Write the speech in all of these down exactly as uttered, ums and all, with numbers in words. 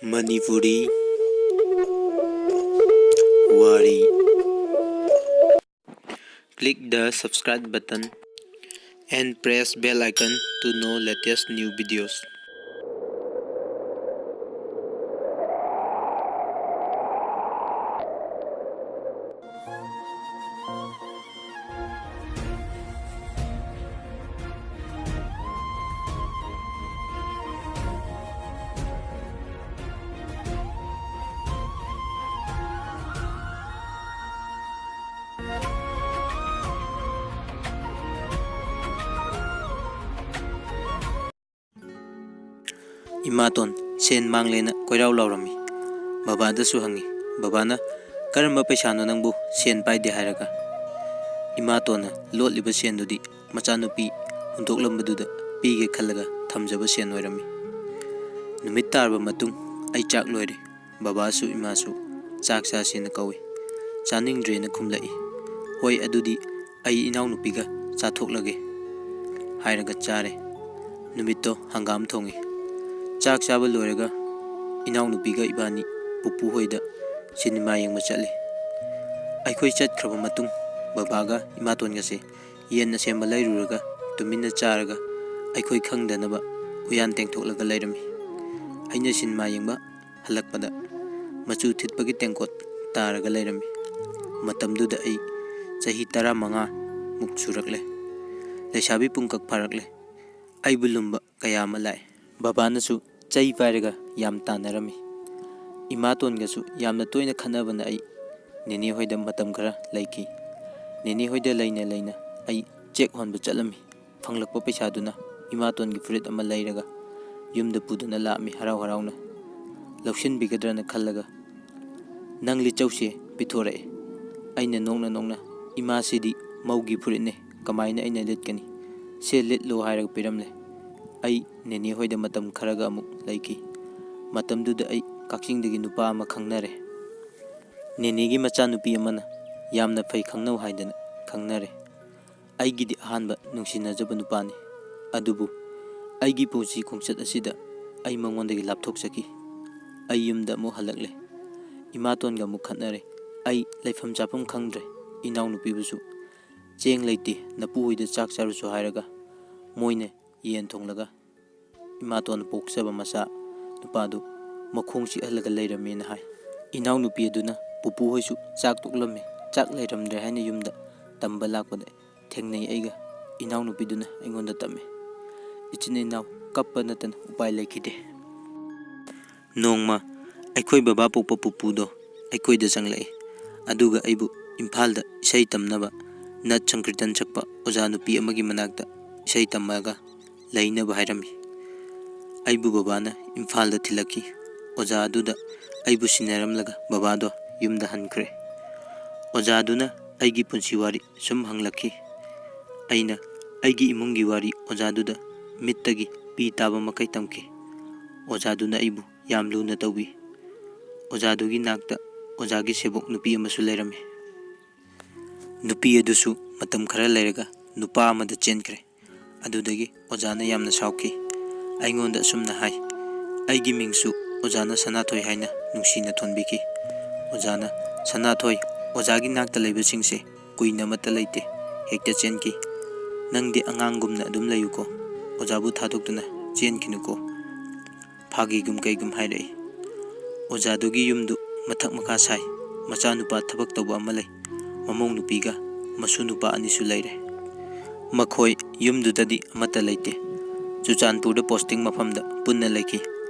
Manipuri Wari. Click the subscribe button and press bell icon to know latest new videos. ꯏꯃꯥꯇꯣꯟ ꯁꯦꯟ ꯃꯥꯡꯂꯦꯅ ꯀꯣꯏꯔꯥꯎ ꯂꯥꯎꯔꯝꯃꯤ꯫ ꯕꯕꯥꯗꯁꯨ ꯍꯪꯉꯤ꯫ ꯕꯕꯥꯅ, "ꯀꯔꯝꯕ ꯄꯩꯁꯥꯅꯣ ꯅꯪꯕꯨ ꯁꯦꯟ ꯄꯥꯏꯗꯦ ꯍꯥꯏꯔꯒ?" ꯏꯃꯥꯇꯣꯟꯅ ꯂꯣꯠꯂꯤꯕ ꯁꯦꯟꯗꯨꯗꯤ ꯃꯆꯥꯅꯨꯄꯤ ꯍꯨꯟꯗꯣꯛꯂꯝꯕꯗꯨꯗ ꯄꯤꯒꯦ ꯈꯜꯂꯒ ꯊꯝꯖꯕ ꯁꯦꯟ ꯑꯣꯏꯔꯝꯃꯤ꯫ ꯅꯨꯃꯤꯠ ꯇꯥꯔꯕ ꯃꯇꯨꯡ ꯑꯩ ꯆꯥꯛ ꯂꯣꯏꯔꯦ꯫ ꯕꯕꯥꯁꯨ ꯏꯃꯥꯁꯨ ꯆꯥꯛ ꯆꯥꯁꯦꯅ ꯀꯧꯏ꯫ ꯆꯥꯅꯤꯡꯗ꯭ꯔꯦꯅ ꯈꯨꯝꯂꯛꯏ꯫ "ꯍꯣꯏ, ꯑꯗꯨꯗꯤ ꯑꯩ ꯏꯅꯥꯎꯅꯨꯄꯤꯒ ꯆꯥꯊꯣꯛꯂꯒꯦ" ꯍꯥꯏꯔꯒ ꯆꯥꯔꯦ꯫ ꯅꯨꯃꯤꯠꯇꯣ ꯍꯪꯒꯥꯝ ꯊꯣꯡꯉꯤ꯫ ꯆꯥꯛ ꯆꯥꯕ ꯂꯣꯏꯔꯒ ꯏꯅꯥꯎꯅꯨꯄꯤꯒ ꯏꯕꯥꯅꯤ ꯄꯨꯄꯨ ꯍꯣꯏꯗ ꯁꯤꯅꯦꯃꯥ ꯌꯦꯡꯕ ꯆꯠꯂꯤ꯫ ꯑꯩꯈꯣꯏ ꯆꯠꯈ꯭ꯔꯕ ꯃꯇꯨꯡ ꯕꯕꯥꯒ ꯏꯃꯥꯇꯣꯟꯒꯁꯦ ꯌꯦꯟ ꯑꯁꯦꯝꯕ ꯂꯩꯔꯨꯔꯒ ꯇꯨꯃꯤꯟꯅ ꯆꯥꯔꯒ ꯑꯩꯈꯣꯏ ꯈꯪꯗꯅꯕ ꯎꯌꯥꯟ ꯇꯦꯡꯊꯣꯛꯂꯒ ꯂꯩꯔꯝꯃꯤ꯫ ꯑꯩꯅ ꯁꯤꯅꯦꯃꯥ ꯌꯦꯡꯕ ꯍꯜꯂꯛꯄꯗ ꯃꯆꯨ ꯊꯤꯠꯄꯒꯤ ꯇꯦꯡꯀꯣꯠ ꯇꯥꯔꯒ ꯂꯩꯔꯝꯃꯤ꯫ ꯃꯇꯝꯗꯨꯗ ꯑꯩ ꯆꯍꯤ ꯇꯔꯥꯃꯉꯥ ꯃꯨꯛ ꯁꯨꯔꯛꯂꯦ꯫ ꯂꯩꯁꯥꯕꯤ ꯄꯨꯡꯀꯛ ꯐꯥꯔꯛꯂꯦ꯫ ꯑꯩꯕꯨ ꯂꯨꯝꯕ ꯀꯌꯥ ꯑꯃ ꯂꯥꯛꯑꯦ꯫ ꯕꯕꯥꯅꯁꯨ ꯆꯩ ꯄꯥꯏꯔꯒ ꯌꯥꯝ ꯇꯥꯟꯅꯔꯝꯃꯤ꯫ ꯏꯃꯥꯇꯣꯟꯒꯁꯨ ꯌꯥꯝꯅ ꯇꯣꯏꯅ ꯈꯠꯅꯕꯅ ꯑꯩ ꯅꯦꯅꯦ ꯍꯣꯏꯗ ꯃꯇꯝ ꯈꯔ ꯂꯩꯈꯤ꯫ ꯅꯦꯅꯦ ꯍꯣꯏꯗ ꯂꯩꯅ ꯂꯩꯅ ꯑꯩ ꯆꯦꯛ ꯍꯣꯟꯕ ꯆꯠꯂꯝꯃꯤ꯫ ꯐꯪꯂꯛꯄ ꯄꯩꯁꯥꯗꯨꯅ ꯏꯃꯥꯇꯣꯟꯒꯤ ꯐꯨꯔꯤꯠ ꯑꯃ ꯂꯩꯔꯒ ꯌꯨꯝꯗ ꯄꯨꯗꯨꯅ ꯂꯥꯛꯑꯝꯃꯤ ꯍꯔꯥꯎ ꯍꯔꯥꯎꯅ꯫ ꯂꯧꯁꯤꯟꯕꯤꯒꯗ꯭ꯔꯅ ꯈꯜꯂꯒ ꯅꯪ ꯂꯤꯠꯆꯧꯁꯦ ꯄꯤꯊꯣꯔꯛꯑꯦ꯫ ꯑꯩꯅ ꯅꯣꯛꯅ ꯅꯣꯛꯅ, "ꯏꯃꯥꯁꯤꯗꯤ ꯃꯧꯒꯤ ꯐꯨꯔꯤꯠꯅꯦ, ꯀꯃꯥꯏꯅ ꯑꯩꯅ ꯂꯤꯠꯀꯅꯤ? ꯁꯦ ꯂꯤꯠꯂꯣ" ꯍꯥꯏꯔꯒ ꯄꯤꯔꯝꯂꯦ꯫ ꯑꯩ ꯅꯦꯅꯦ ꯍꯣꯏꯗ ꯃꯇꯝ ꯈꯔꯒ ꯑꯃꯨꯛ ꯂꯩꯈꯤ꯫ ꯃꯇꯝꯗꯨꯗ ꯑꯩ ꯀꯛꯆꯤꯡꯗꯒꯤ ꯅꯨꯄꯥ ꯑꯃ ꯈꯪꯅꯔꯦ꯫ ꯅꯦꯅꯦꯒꯤ ꯃꯆꯥꯅꯨꯄꯤ ꯑꯃꯅ ꯌꯥꯝꯅ ꯐꯩ ꯈꯪꯅꯧ ꯍꯥꯏꯗꯅ ꯈꯪꯅꯔꯦ꯫ ꯑꯩꯒꯤꯗꯤ ꯑꯍꯥꯟꯕ ꯅꯨꯡꯁꯤꯅꯖꯕ ꯅꯨꯄꯥꯅꯤ꯫ ꯑꯗꯨꯕꯨ ꯑꯩꯒꯤ ꯄꯨꯟꯁꯤ ꯈꯣꯡꯆꯠ ꯑꯁꯤꯗ ꯑꯩ ꯃꯉꯣꯟꯗꯒꯤ ꯂꯥꯞꯊꯣꯛꯆꯈꯤ꯫ ꯑꯩ ꯌꯨꯝꯗ ꯑꯃꯨꯛ ꯍꯜꯂꯛꯂꯦ꯫ ꯏꯃꯥꯇꯣꯟꯒ ꯑꯃꯨꯛ ꯈꯠꯅꯔꯦ꯫ ꯑꯩ ꯂꯩꯐꯝ ꯆꯥꯐꯝ ꯈꯪꯗ꯭ꯔꯦ꯫ ꯏꯅꯥꯎꯅꯨꯄꯤꯕꯨꯁꯨ "ꯆꯦꯡ ꯂꯩꯇꯦ, ꯅꯄꯨ ꯍꯣꯏꯗ ꯆꯥꯛ ꯆꯥꯔꯨꯁꯨ" ꯍꯥꯏꯔꯒ ꯃꯣꯏꯅ ꯌꯦꯟ ꯊꯣꯡꯂꯒ ꯏꯃꯥꯇꯣꯟꯅ ꯄꯣꯛꯆꯕ ꯃꯆꯥ ꯅꯨꯄꯥꯗꯨ ꯃꯈꯣꯡ ꯆꯤꯛꯍꯜꯂꯒ ꯂꯩꯔꯝꯃꯦꯅ ꯍꯥꯏ꯫ ꯏꯅꯥꯎꯅꯨꯄꯤ ꯑꯗꯨꯅ ꯄꯨꯄꯨ ꯍꯣꯏꯁꯨ ꯆꯥꯛ ꯇꯣꯛꯂꯝꯃꯦ, ꯆꯥꯛ ꯂꯩꯔꯝꯗ꯭ꯔꯦ ꯍꯥꯏꯅ ꯌꯨꯝꯗ ꯇꯝꯕ ꯂꯥꯛꯄꯗ ꯊꯦꯡꯅꯩ꯫ ꯑꯩꯒ ꯏꯅꯥꯎꯅꯨꯄꯤꯗꯨꯅ ꯑꯩꯉꯣꯟꯗ ꯇꯝꯃꯤ꯫ ꯏꯆꯤꯟ ꯏꯅꯥꯎ ꯀꯞꯄ ꯅꯠꯇꯅ ꯎꯄꯥꯏ ꯂꯩꯈꯤꯗꯦ꯫ ꯅꯣꯡꯃ ꯑꯩꯈꯣꯏ ꯕꯕꯥ ꯄꯣꯛꯄ ꯄꯨꯄꯨꯗꯣ ꯑꯩꯈꯣꯏꯗ ꯆꯪꯂꯛꯏ꯫ ꯑꯗꯨꯒ ꯑꯩꯕꯨ ꯏꯝꯐꯥꯜꯗ ꯏꯁꯩ ꯇꯝꯅꯕ ꯅꯠ ꯁꯪꯀ꯭ꯔꯤꯇꯟ ꯁꯛꯄ ꯑꯣꯖꯥ ꯅꯨꯄꯤ ꯑꯃꯒꯤ ꯃꯅꯥꯛꯇ ꯏꯁꯩ ꯇꯝꯃꯒ ꯂꯩꯅꯕ ꯍꯥꯏꯔꯝꯃꯤ꯫ ꯑꯩꯕꯨ ꯕꯕꯥꯅ ꯏꯝꯐꯥꯜꯗ ꯊꯤꯜꯂꯛꯈꯤ꯫ ꯑꯣꯖꯥ ꯑꯗꯨꯗ ꯑꯩꯕꯨ ꯁꯤꯟꯅꯔꯝꯂꯒ ꯕꯕꯥꯗꯣ ꯌꯨꯝꯗ ꯍꯟꯈ꯭ꯔꯦ꯫ ꯑꯣꯖꯥꯗꯨꯅ ꯑꯩꯒꯤ ꯄꯨꯟꯁꯤ ꯋꯥꯔꯤ ꯁꯨꯝ ꯍꯪꯂꯛꯈꯤ꯫ ꯑꯩꯅ ꯑꯩꯒꯤ ꯏꯃꯨꯡꯒꯤ ꯋꯥꯔꯤ ꯑꯣꯖꯥꯗꯨꯗ ꯃꯤꯠꯇꯒꯤ ꯄꯤ ꯇꯥꯕ ꯃꯈꯩ ꯇꯝꯈꯤ꯫ ꯑꯣꯖꯥꯗꯨꯅ ꯑꯩꯕꯨ ꯌꯥꯝ ꯂꯨꯅ ꯇꯧꯕꯤ꯫ ꯑꯣꯖꯥꯗꯨꯒꯤ ꯅꯥꯛꯇ ꯑꯣꯖꯥꯒꯤ ꯁꯦꯕꯣꯛ ꯅꯨꯄꯤ ꯑꯃꯁꯨ ꯂꯩꯔꯝꯃꯤ꯫ ꯅꯨꯄꯤ ꯑꯗꯨꯁꯨ ꯃꯇꯝ ꯈꯔ ꯂꯩꯔꯒ ꯅꯨꯄꯥ ꯑꯃꯗ ꯆꯦꯟꯈ꯭ꯔꯦ꯫ ꯑꯗꯨꯗꯒꯤ ꯑꯣꯖꯥꯅ ꯌꯥꯝꯅ ꯁꯥꯎꯈꯤ꯫ ꯑꯩꯉꯣꯟꯗ ꯑꯁꯨꯝꯅ ꯍꯥꯏ, ꯑꯩꯒꯤ ꯃꯤꯡꯁꯨ ꯑꯣꯖꯥꯅ ꯁꯅꯥꯊꯣꯏ ꯍꯥꯏꯅ ꯅꯨꯡꯁꯤꯅ ꯊꯣꯟꯕꯤꯈꯤ꯫ ꯑꯣꯖꯥꯅ, "ꯁꯅꯥꯊꯣꯏ, ꯑꯣꯖꯥꯒꯤ ꯅꯥꯛꯇ ꯂꯩꯕꯁꯤꯡꯁꯦ ꯀꯨꯏꯅ ꯑꯃꯠꯇ ꯂꯩꯇꯦ, ꯍꯦꯛꯇ ꯆꯦꯟꯈꯤ꯫ ꯅꯪꯗꯤ ꯑꯉꯥꯡꯒꯨꯝꯅ ꯑꯗꯨꯝ ꯂꯩꯌꯨꯀꯣ, ꯑꯣꯖꯥꯕꯨ ꯊꯥꯗꯣꯛꯇꯨꯅ ꯆꯦꯟꯈꯤꯅꯨꯀꯣ"꯫ ꯐꯥꯒꯤꯒꯨꯝ ꯀꯩꯒꯨꯝ ꯍꯥꯏꯔꯛꯏ꯫ ꯑꯣꯖꯥꯗꯨꯒꯤ ꯌꯨꯝꯗꯨ ꯃꯊꯛ ꯃꯈꯥ ꯁꯥꯏ꯫ ꯃꯆꯥꯅꯨꯄꯥ ꯊꯕꯛ ꯇꯧꯕ ꯑꯃ ꯂꯩ꯫ ꯃꯃꯧ ꯅꯨꯄꯤꯒ ꯃꯁꯨ ꯅꯨꯄꯥ ꯑꯅꯤꯁꯨ ꯂꯩꯔꯦ꯫ ꯃꯈꯣꯏ ꯌꯨꯝꯗꯨꯗꯗꯤ ꯑꯃꯠꯇ ꯂꯩꯇꯦ꯫ ꯆꯨꯔꯆꯥꯟꯄꯨꯔꯗ ꯄꯣꯁꯇꯤꯡ ꯃꯐꯝꯗ ꯄꯨꯟꯅ ꯂꯩꯈꯤ꯫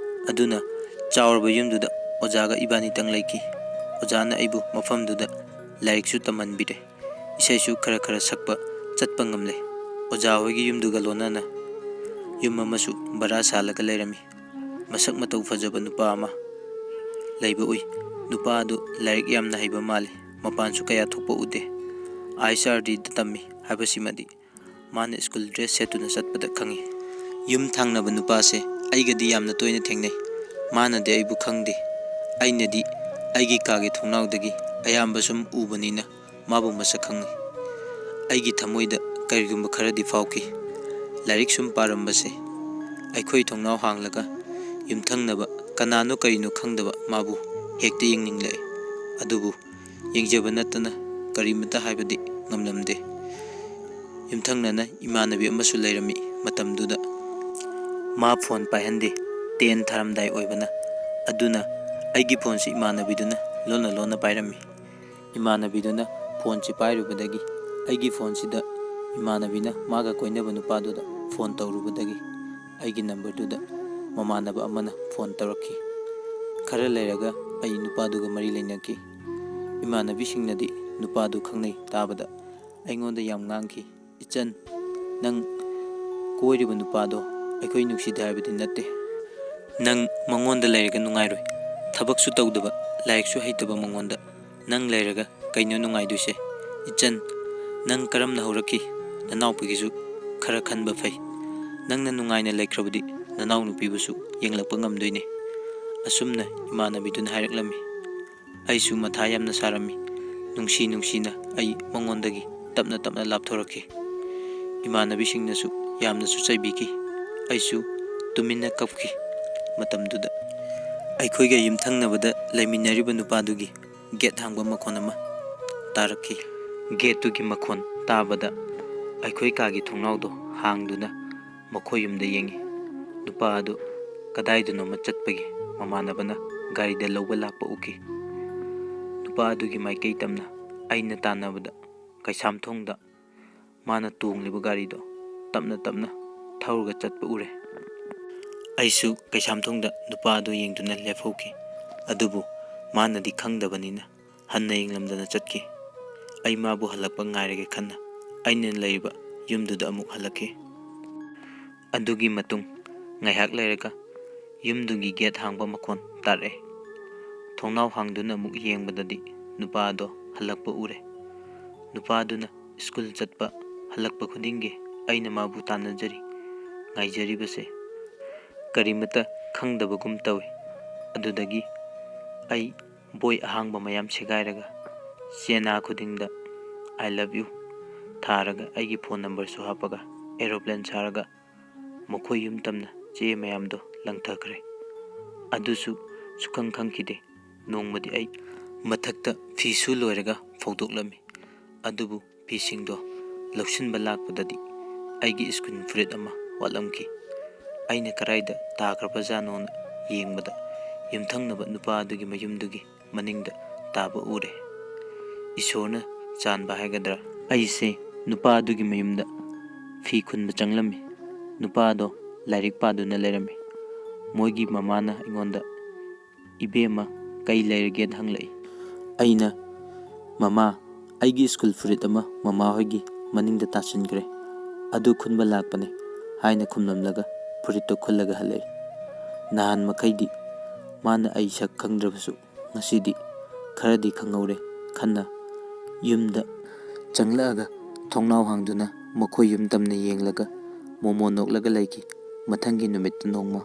ꯑꯗꯨꯅ ꯆꯥꯎꯔꯕ ꯌꯨꯝꯗꯨꯗ ꯑꯣꯖꯥꯒ ꯏꯕꯥꯅꯤꯇꯪ ꯂꯩꯈꯤ꯫ ꯑꯣꯖꯥꯅ ꯑꯩꯕꯨ ꯃꯐꯝꯗꯨꯗ ꯂꯥꯏꯔꯤꯛꯁꯨ ꯇꯝꯍꯟꯕꯤꯔꯦ꯫ ꯏꯁꯩꯁꯨ ꯈꯔ ꯈꯔ ꯁꯛꯄ ꯆꯠꯄ ꯉꯝꯂꯦ꯫ ꯑꯣꯖꯥ ꯍꯣꯏꯒꯤ ꯌꯨꯝꯗꯨꯒ ꯂꯣꯟꯅꯅ ꯌꯨꯝ ꯑꯃꯁꯨ ꯚꯔꯥ ꯁꯥꯜꯂꯒ ꯂꯩꯔꯝꯃꯤ꯫ ꯃꯁꯛ ꯃꯇꯧ ꯐꯖꯕ ꯅꯨꯄꯥ ꯑꯃ ꯂꯩꯕ ꯎꯏ꯫ ꯅꯨꯄꯥ ꯑꯗꯨ ꯂꯥꯏꯔꯤꯛ ꯌꯥꯝꯅ ꯍꯩꯕ ꯃꯥꯜꯂꯤ꯫ ꯃꯄꯥꯟꯁꯨ ꯀꯌꯥ ꯊꯣꯛꯄ ꯎꯗꯦ꯫ ꯑꯥꯏ ꯑꯦꯁ ꯑꯥꯔ ꯗꯤꯗ ꯇꯝꯃꯤ ꯍꯥꯏꯕꯁꯤꯃꯗꯤ ꯃꯥꯅ ꯁ꯭ꯀꯨꯜ ꯗ꯭ꯔꯦꯁ ꯁꯦꯠꯇꯨꯅ ꯆꯠꯄꯗ ꯈꯪꯉꯤ꯫ ꯌꯨꯝ ꯊꯪꯅꯕ ꯅꯨꯄꯥꯁꯦ ꯑꯩꯒꯗꯤ ꯌꯥꯝꯅ ꯇꯣꯏꯅ ꯊꯦꯡꯅꯩ꯫ ꯃꯥꯅꯗꯤ ꯑꯩꯕꯨ ꯈꯪꯗꯦ꯫ ꯑꯩꯅꯗꯤ ꯑꯩꯒꯤ ꯀꯥꯒꯤ ꯊꯣꯡꯅꯥꯎꯗꯒꯤ ꯑꯌꯥꯝꯕ ꯁꯨꯝ ꯎꯕꯅꯤꯅ ꯃꯥꯕꯨ ꯃꯁꯛ ꯈꯪꯉꯤ꯫ ꯑꯩꯒꯤ ꯊꯃꯣꯏꯗ ꯀꯔꯤꯒꯨꯝꯕ ꯈꯔꯗꯤ ꯐꯥꯎꯈꯤ꯫ ꯂꯥꯏꯔꯤꯛ ꯁꯨꯝ ꯄꯥꯔꯝꯕꯁꯦ ꯑꯩꯈꯣꯏ ꯊꯣꯡꯅꯥꯎ ꯍꯥꯡꯂꯒ ꯌꯨꯝꯊꯪꯅꯕ ꯀꯅꯥꯅꯣ ꯀꯔꯤꯅꯣ ꯈꯪꯗꯕ ꯃꯥꯕꯨ ꯍꯦꯛꯇ ꯌꯦꯡꯅꯤꯡꯂꯛꯏ꯫ ꯑꯗꯨꯕꯨ ꯌꯦꯡꯖꯕ ꯅꯠꯇꯅ ꯀꯔꯤꯃꯠꯇ ꯍꯥꯏꯕꯗꯤ ꯉꯝꯂꯝꯗꯦ꯫ ꯌꯨꯝꯊꯪꯅꯅ ꯏꯃꯥꯟꯅꯕꯤ ꯑꯃꯁꯨ ꯂꯩꯔꯝꯃꯤ꯫ ꯃꯇꯝꯗꯨꯗ ꯃꯥ ꯐꯣꯟ ꯄꯥꯏꯍꯟꯗꯦ꯫ ꯇꯦꯟ ꯊꯥꯔꯝꯗꯥꯏ ꯑꯣꯏꯕꯅ, ꯑꯗꯨꯅ ꯑꯩꯒꯤ ꯐꯣꯟꯁꯤ ꯏꯃꯥꯟꯅꯕꯤꯗꯨꯅ ꯂꯣꯟꯅ ꯂꯣꯟꯅ ꯄꯥꯏꯔꯝꯃꯤ꯫ ꯏꯃꯥꯟꯅꯕꯤꯗꯨꯅ ꯐꯣꯟꯁꯤ ꯄꯥꯏꯔꯨꯕꯗꯒꯤ, ꯑꯩꯒꯤ ꯐꯣꯟꯁꯤꯗ ꯏꯃꯥꯟꯅꯕꯤꯅ ꯃꯥꯒ ꯀꯣꯏꯅꯕ ꯅꯨꯄꯥꯗꯨꯗ ꯐꯣꯟ ꯇꯧꯔꯨꯕꯗꯒꯤ, ꯑꯩꯒꯤ ꯅꯝꯕꯔꯗꯨꯗ ꯃꯃꯥꯟꯅꯕ ꯑꯃꯅ ꯐꯣꯟ ꯇꯧꯔꯛꯈꯤ꯫ ꯈꯔ ꯂꯩꯔꯒ ꯑꯩ ꯅꯨꯄꯥꯗꯨꯒ ꯃꯔꯤ ꯂꯩꯅꯈꯤ꯫ ꯏꯃꯥꯟꯅꯕꯤꯁꯤꯡꯅꯗꯤ ꯅꯨꯄꯥꯗꯨ ꯈꯪꯅꯩ ꯇꯥꯕꯗ ꯑꯩꯉꯣꯟꯗ ꯌꯥꯝ ꯉꯥꯡꯈꯤ꯫ "ꯏꯆꯟ, ꯅꯪ ꯀꯣꯏꯔꯤꯕ ꯅꯨꯄꯥꯗꯣ ꯑꯩꯈꯣꯏ ꯅꯨꯡꯁꯤꯗꯦ ꯍꯥꯏꯕꯗꯤ ꯅꯠꯇꯦ꯫ ꯅꯪ ꯃꯉꯣꯟꯗ ꯂꯩꯔꯒ ꯅꯨꯡꯉꯥꯏꯔꯣꯏ꯫ ꯊꯕꯛꯁꯨ ꯇꯧꯗꯕ, ꯂꯥꯏꯔꯤꯛꯁꯨ ꯍꯩꯇꯕ ꯃꯉꯣꯟꯗ ꯅꯪ ꯂꯩꯔꯒ ꯀꯩꯅꯣ ꯅꯨꯡꯉꯥꯏꯗꯣꯏꯁꯦ? ꯏꯆꯟ, ꯅꯪ ꯀꯔꯝꯅ ꯍꯧꯔꯛꯈꯤ? ꯅꯅꯥꯎꯄꯤꯒꯤꯁꯨ ꯈꯔ ꯈꯟꯕ ꯐꯩ꯫ ꯅꯪꯅ ꯅꯨꯡꯉꯥꯏꯅ ꯂꯩꯈ꯭ꯔꯕꯗꯤ ꯅꯅꯥꯎꯅꯨꯄꯤꯕꯨꯁꯨ ꯌꯦꯡꯂꯛꯄ ꯉꯝꯗꯣꯏꯅꯦ꯫ ꯑꯁꯨꯝꯅ ꯏꯃꯥꯟꯅꯕꯤꯗꯨꯅ ꯍꯥꯏꯔꯛꯂꯝꯃꯤ꯫ ꯑꯩꯁꯨ ꯃꯊꯥ ꯌꯥꯝꯅ ꯁꯥꯔꯝꯃꯤ꯫ ꯅꯨꯡꯁꯤ ꯅꯨꯡꯁꯤꯅ ꯑꯩ ꯃꯉꯣꯟꯗꯒꯤ ꯇꯞꯅ ꯇꯞꯅ ꯂꯥꯞꯊꯣꯔꯛꯈꯤ꯫ ꯏꯃꯥꯟꯅꯕꯤꯁꯤꯡꯅꯁꯨ ꯌꯥꯝꯅꯁꯨ ꯆꯩꯕꯤꯈꯤ꯫ ꯑꯩꯁꯨ ꯇꯨꯃꯤꯟꯅ ꯀꯞꯈꯤ꯫ ꯃꯇꯝꯗꯨꯗ ꯑꯩꯈꯣꯏꯒ ꯌꯨꯝꯊꯪꯅꯕꯗ ꯂꯩꯃꯤꯟꯅꯔꯤꯕ ꯅꯨꯄꯥꯗꯨꯒꯤ ꯒꯦꯠ ꯍꯥꯡꯕ ꯃꯈꯣꯟ ꯑꯃ ꯇꯥꯔꯛꯈꯤ꯫ ꯒꯦꯠꯇꯨꯒꯤ ꯃꯈꯣꯟ ꯇꯥꯕꯗ ꯑꯩꯈꯣꯏ ꯀꯥꯒꯤ ꯊꯣꯡꯅꯥꯎꯗꯣ ꯍꯥꯡꯗꯨꯅ ꯃꯈꯣꯏ ꯌꯨꯝꯗ ꯌꯦꯡꯉꯤ꯫ ꯅꯨꯄꯥ ꯑꯗꯨ ꯀꯗꯥꯏꯗꯅꯣꯃ ꯆꯠꯄꯒꯤ ꯃꯃꯥꯟꯅꯕꯅ ꯒꯥꯔꯤꯗ ꯂꯧꯕ ꯂꯥꯛꯄ ꯎꯈꯤ꯫ ꯅꯨꯄꯥ ꯑꯗꯨꯒꯤ ꯃꯥꯏꯀꯩ ꯇꯝꯅ ꯑꯩꯅ ꯇꯥꯟꯅꯕꯗ ꯀꯩꯁꯥꯝꯊꯣꯡꯗ ꯃꯥꯅ ꯇꯣꯡꯂꯤꯕ ꯒꯥꯔꯤꯗꯣ ꯇꯞꯅ ꯇꯞꯅ ꯊꯧꯔꯒ ꯆꯠꯄ ꯎꯔꯦ꯫ ꯑꯩꯁꯨ ꯀꯩꯁꯥꯝꯊꯣꯡꯗ ꯅꯨꯄꯥ ꯑꯗꯨ ꯌꯦꯡꯗꯨꯅ ꯂꯦꯞꯍꯧꯈꯤ꯫ ꯑꯗꯨꯕꯨ ꯃꯥꯅꯗꯤ ꯈꯪꯗꯕꯅꯤꯅ ꯍꯟꯅ ꯌꯦꯡꯂꯝꯗꯅ ꯆꯠꯈꯤ꯫ ꯑꯩ ꯃꯥꯕꯨ ꯍꯜꯂꯛꯄ ꯉꯥꯏꯔꯒꯦ ꯈꯟꯅ ꯑꯩꯅ ꯂꯩꯔꯤꯕ ꯌꯨꯝꯗꯨꯗ ꯑꯃꯨꯛ ꯍꯜꯂꯛꯈꯤ꯫ ꯑꯗꯨꯒꯤ ꯃꯇꯨꯡ ꯉꯥꯏꯍꯥꯛ ꯂꯩꯔꯒ ꯌꯨꯝꯗꯨꯒꯤ ꯒꯦꯠ ꯍꯥꯡꯕ ꯃꯈꯣꯟ ꯇꯥꯔꯛꯑꯦ꯫ ꯊꯣꯡꯅꯥꯎ ꯍꯥꯡꯗꯨꯅ ꯑꯃꯨꯛ ꯌꯦꯡꯕꯗꯗꯤ ꯅꯨꯄꯥ ꯑꯗꯣ ꯍꯜꯂꯛꯄ ꯎꯔꯦ꯫ ꯅꯨꯄꯥ ꯑꯗꯨꯅ ꯁ꯭ꯀꯨꯜ ꯆꯠꯄ ꯍꯜꯂꯛꯄ ꯈꯨꯗꯤꯡꯒꯤ ꯑꯩꯅ ꯃꯥꯕꯨ ꯇꯥꯟꯅꯖꯔꯤ, ꯉꯥꯏꯖꯔꯤꯕꯁꯦ ꯀꯔꯤꯃꯠꯇ ꯈꯪꯗꯕꯒꯨꯝ ꯇꯧꯏ꯫ ꯑꯗꯨꯗꯒꯤ ꯑꯩ ꯕꯣꯏ ꯑꯍꯥꯡꯕ ꯃꯌꯥꯝ ꯁꯦꯒꯥꯏꯔꯒ ꯆꯦꯅꯥ ꯈꯨꯗꯤꯡꯗ "I love you" ꯊꯥꯔꯒ ꯑꯩꯒꯤ ꯐꯣꯟ ꯅꯝꯕꯔꯁꯨ ꯍꯥꯞꯄꯒ ꯑꯦꯔꯣꯄ꯭ꯂꯦꯟ ꯁꯥꯔꯒ ꯃꯈꯣꯏ ꯌꯨꯝ ꯇꯝꯅ ꯆꯦ ꯃꯌꯥꯝꯗꯣ ꯂꯪꯊꯈ꯭ꯔꯦ꯫ ꯑꯗꯨꯁꯨ ꯁꯨꯈꯪ ꯈꯪꯈꯤꯗꯦ꯫ ꯅꯣꯡꯃꯗꯤ ꯑꯩ ꯃꯊꯛꯇ ꯐꯤ ꯁꯨ ꯂꯣꯏꯔꯒ ꯐꯧꯗꯣꯛꯂꯝꯃꯤ꯫ ꯑꯗꯨꯕꯨ ꯐꯤꯁꯤꯡꯗꯣ ꯂꯧꯁꯤꯟꯕ ꯂꯥꯛꯄꯗꯗꯤ ꯑꯩꯒꯤ ꯁ꯭ꯀꯨꯜ ꯐꯨꯔꯤꯠ ꯑꯃ ꯋꯥꯠꯂꯝꯈꯤ꯫ ꯑꯩꯅ ꯀꯗꯥꯏꯗ ꯇꯥꯈ꯭ꯔꯕꯖꯥꯠꯅꯣꯅ ꯌꯦꯡꯕꯗ ꯌꯨꯝꯊꯪꯅꯕ ꯅꯨꯄꯥ ꯑꯗꯨꯒꯤ ꯃꯌꯨꯝꯗꯨꯒꯤ ꯃꯅꯤꯡꯗ ꯇꯥꯕ ꯎꯔꯦ꯫ ꯏꯁꯣꯔꯅ ꯆꯥꯟꯕ ꯍꯥꯏꯒꯗ꯭ꯔꯥ, ꯑꯩꯁꯦ ꯅꯨꯄꯥ ꯑꯗꯨꯒꯤ ꯃꯌꯨꯝꯗ ꯐꯤ ꯈꯨꯟꯕ ꯆꯪꯂꯝꯃꯤ꯫ ꯅꯨꯄꯥꯗꯣ ꯂꯥꯏꯔꯤꯛ ꯄꯥꯗꯨꯅ ꯂꯩꯔꯝꯃꯤ꯫ ꯃꯣꯏꯒꯤ ꯃꯃꯥꯅ ꯑꯩꯉꯣꯟꯗ, "ꯏꯕꯦꯝꯃ, ꯀꯩ ꯂꯩꯔꯒꯦꯅ?" ꯍꯪꯂꯛꯏ꯫ ꯑꯩꯅ, "ꯃꯃꯥ, ꯑꯩꯒꯤ ꯁ꯭ꯀꯨꯜ ꯐꯨꯔꯤꯠ ꯑꯃ ꯃꯃꯥ ꯍꯣꯏꯒꯤ ꯃꯅꯤꯡꯗ ꯇꯥꯁꯤꯟꯈ꯭ꯔꯦ꯫ ꯑꯗꯨ ꯈꯨꯟꯕ ꯂꯥꯛꯄꯅꯦ" ꯍꯥꯏꯅ ꯈꯨꯝꯂꯝꯂꯒ ꯐꯨꯔꯤꯠꯇꯣ ꯈꯨꯜꯂꯒ ꯍꯜꯂꯛꯏ꯫ ꯅꯍꯥꯟ ꯃꯈꯩꯗꯤ ꯃꯥꯅ ꯑꯩ ꯁꯛ ꯈꯪꯗ꯭ꯔꯕꯁꯨ ꯉꯁꯤꯗꯤ ꯈꯔꯗꯤ ꯈꯪꯍꯧꯔꯦ ꯈꯟꯅ ꯌꯨꯝꯗ ꯆꯪꯂꯛꯑꯒ ꯊꯣꯡꯅꯥꯎ ꯍꯥꯡꯗꯨꯅ ꯃꯈꯣꯏ ꯌꯨꯝ ꯇꯝꯅ ꯌꯦꯡꯂꯒ ꯃꯣꯃꯣ ꯅꯣꯛꯂꯒ ꯂꯩꯈꯤ꯫ ꯃꯊꯪꯒꯤ ꯅꯨꯃꯤꯠꯇ ꯅꯣꯡꯃ